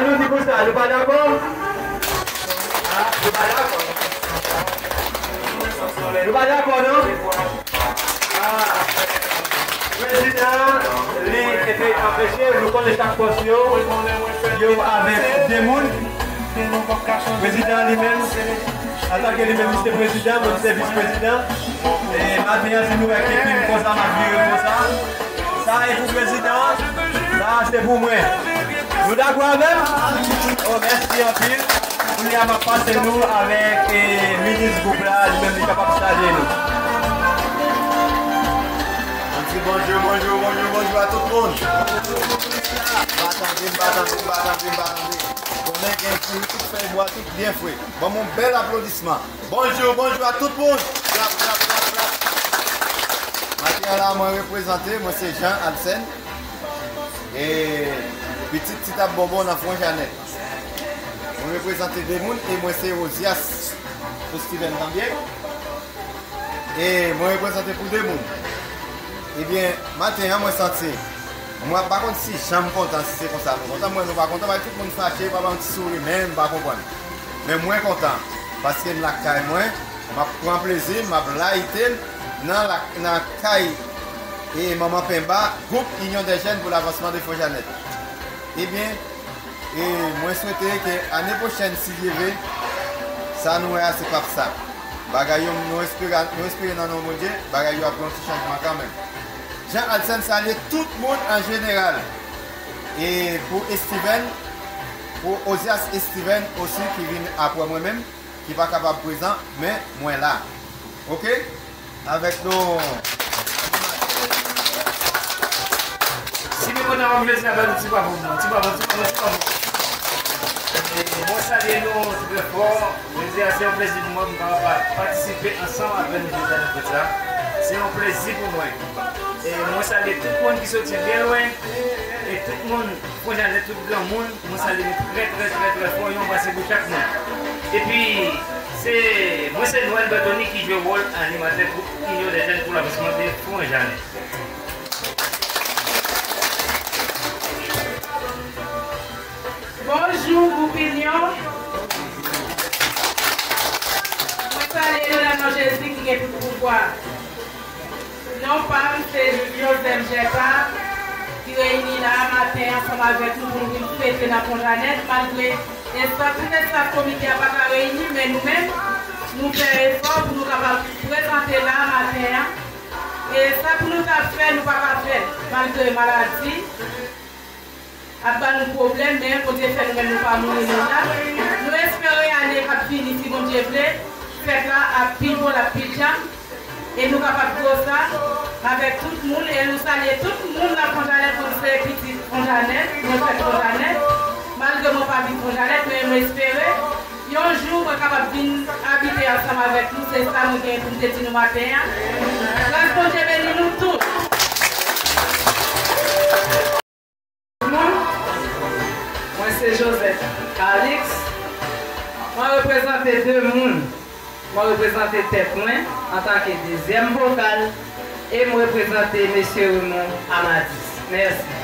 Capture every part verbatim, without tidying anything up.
Nou di pou sa, nou pa dakò? Ah, nou pa dakò. Nou pa dakò, non? Ah. Prezidan, li te anpeche, nou konnen chak pòs yo, yo avèk de moun. Prezidan li menm, antanke li menm, li se prezidan, mwen, m se vis prezidan. E maten an, si nou wè ke pil konsa, m ap vire konsa. Sa e pou prezidan an, sa se pou mwen. Nou dakò avè m? Oh, mèsi anpil. Kounye a, m ap pase nou avèk, eh, minis gwoup la, li menm li kapab salye nou. Mwen di bonjou, bonjou, bonjou, bonjou a tout moun. M pa tande, m pa tande, m pa tande, m pa tande. Konnen gen diri tout fèy bwa, tout byen fre. Ban m yon bèl aplodisman. Bonjou, bonjou a tout moun. Klap, klap, klap, klap. Maten an la, mwen reprezante, mwen se Jean Alcène. E pitit Ti Tap Bonbon nan Fon Janèt. Mwen reprezante de moun e mwen se Ozias pou Steven Tanbye. E mwen reprezante pou de moun. Ebyen, maten an, mwen santi, mwen pa konn si jan m kontan, si se konsa nou kontan. Mwen, nou pa kontan, bay tout moun fache, pa ba yon ti souri, men m pa konprann. Men mwen kontan, paske m lakay mwen, m ap pran plezi m, m ap layite m nan la, nan kay e Manman Penba, gwoup Union des Jeunes pour l'Avancement de Fon Janèt. Ebyen, e mwen swete ke ane pwochèn, si Dye vle, sa nou wè a se p ap sa. Bagay yo, nou espere, nou espere nan non Bondye, bagay yo ap gen yon ti chanjman kanmenm. Jean Alcène salye tout moun an jeneral. E pou Esteven, pou Ozias Esteven osi ki vin apre mwen menm, ki pa kapab prezan, men mwen la. Oke? Avèk nou. Si nou kontan wè m jodi a, ba nou ti bravo pou mwen. Ti bravo, ti bravo, ti bravo. E mwen salye nou trè fò. Jodi a, se yon plezi pou mwen pou m kapab pa-, patisipe ansanm avè nou jodi a nan fèt sa. Se yon plezi pou mwen. E mwen salye tout moun ki soti byen lwen. E tout moun, Fon Janèt, tout granmoun, mwen salye nou trè, trè, trè, trè fò. Yon panse pou chak moun. Epi, se, mwen se Noël Bertony ki jwe wòl animatè gwoup Union des Jeunes pour l'Avancement de Fon Janèt. Bonjou, gwoup Inyon. Mwen salye nou nan non Jezi ki gen tout pouvwa. Non pa m se Joseph Gerta, ki reyini la a maten ansanm avèk nou pou nou vin fete nan Fon Janèt, malgre estaf, tout estaf komite a pa ka reyini, men nou menm, nou fè efò pou nou kapab prezante la a maten an. E sa pou nou t ap fè, nou pa ka fè l, malgre maladi ap ban nou pwoblèm, men Bondye fè nou menm nou pa mouri, nou la. Nou espere ane k ap vini, si Bondye vle, fèt la ap pi bon, l ap pi djanm, e nou kapab gwo sa avèk tout moun, e nou salye tout moun nan Fon Janèt, nou se pitit Fon Janèt, mwen fèt Fon Janèt, malgre mwen pa viv Fon Janèt, men nou espere yon jou mwen kapab vin abite ansanm avèk nou, se sa mwen gen pou m te di nou maten an. Gras Bondye beni nou tout. Moun, mwen se Joseph Calix. Mwen reprezante de moun. Mwen reprezante tèt mwen antanke dezyèm vokal e m reprezante mesye Raymond Amadis. Mèsi.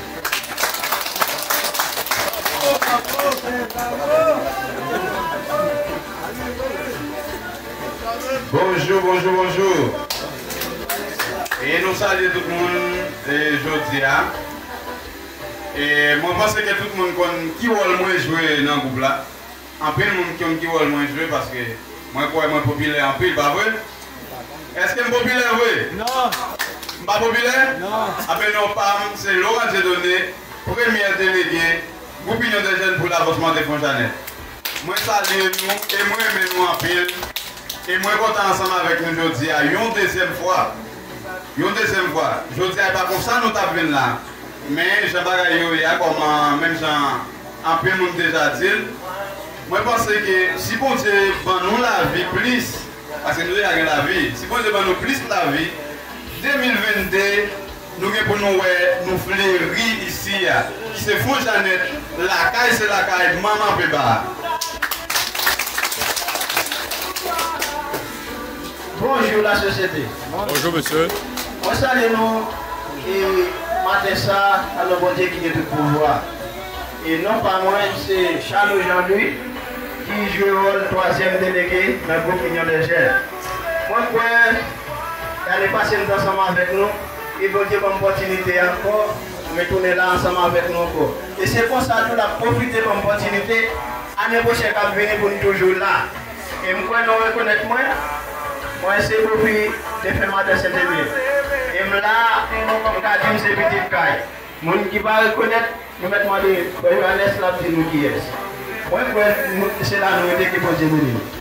Bonjou, bonjou, bonjou. E nou salye tout moun, e, jodi a. E mwen panse ke tout moun konn ki wòl mwen jwe nan gwoup la. Anpil moun konn ki wòl mwen jwe paske mwen kwè mwen popilè anpil, pa vre? Èske m popilè vre? Non. M pa popilè? Non. Anben non pa m, se Laurent Dieudonné, premyè delege Gwoup Inyon dè Jèn pou Lavansman de Fon Janèt. Mwen salye nou e mwen renmen nou anpil. E mwen kontan ansanm avèk nou jodi a yon dezyèm fwa. Yon dezyèm fwa. Jodi a e pa konsa nou t ap vin la. Men jan bagay yo ye a, kòman, menm jan anpil moun deja di l, mwen panse ke si Bondye ban nou lavi plis, paske nou deja gen lavi, si Bondye ban nou plis lavi, de mil vennde, nou gen pou nou wè nou fleri isi a, ki se Fon Janèt, lakay se lakay manman Penba a. Bonjou, lasosyete. Bonjou, mesye. Mwen salye nou, e, maten sa, nan non Bondye ki gen tout pouvwa. E non pa mwen, se Charlot Jean Louis, ki jwe wòl twazyèm delege nan gwoup Union des Jeunes. Mwen kwè, lane pase m t ansanm avèk nou, e Bondye ban m opòtinite ankò, mwen tounen la ansanm avèk nou ankò. E se konsa tou l ap pwofite ban m opòtinite, ane pwochèn k ap vini pou n toujou la. E m kwè nou rekonèt mwen, mwen se bofi defen Madan Sentemye. E m la, m ka di m se pitit kay. Moun ki pa rekonèt, nou mèt mande Frè Johannes, l ap di nou kiyès. Mwen kwè nou, se la nou rete, ke Bondye beni nou.